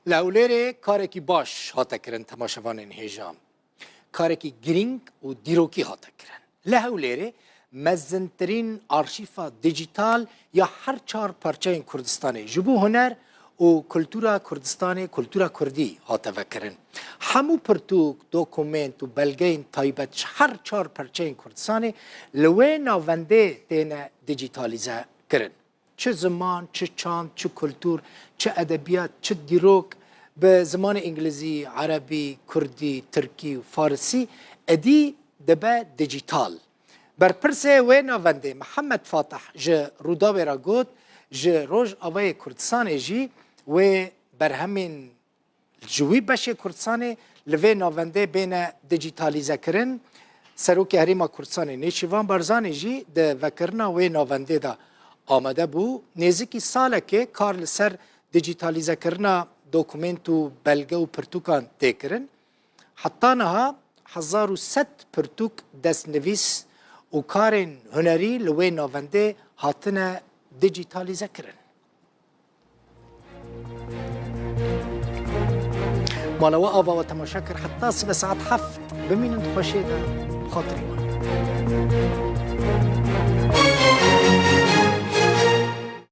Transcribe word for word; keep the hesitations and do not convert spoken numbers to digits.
Li Hewlêrê karekî baş hate kirin temaşevanên hêja. Karekî girîng û dîrokî hate kirin. Li Hewlêrê mezintirîn arşîfa dîjîtal ya her çar parçeyên Kurdistanê ji bo huner û kultura Kurdistanê, kultura kurdî hate vekirin. Hemû pirtûk, dokument û belgeyên taybet ji her çar parçeyên Kurdistanê li wê navendê têne dîjîtalîze kirin. Çi ziman, çi çand, çi kultur, çi edebiyat, çi dîrok bi zimanê îngilizî, erebî, kurdî, tirkî û farisî êdî dibe dîjîtal. Berpirsê wê navendê Mihemed Fatih ji Rûdawê re got, ji Rojavayê Kurdistanê jî wê berhemên ji wî beşê Kurdistanê li vê navendê bêne dîjîtalîzekirin. Serokê Herêma Kurdistanê Nêçîrvan Barzanî jî di vekirina wê navendê de amade bû. Nêzîkî salekê kar li ser dîjîtalîzekirina dokument û belge û pirtûkan tê kirin. Heta niha hezar û sed pirtûk, destnivîs û karên hunerî li wê navendê hatine dîjîtalîzekirin. Mala we ava we temaşe kir. Heta sibe saet heft bimînin di xweşiyê de, bi xatirî we.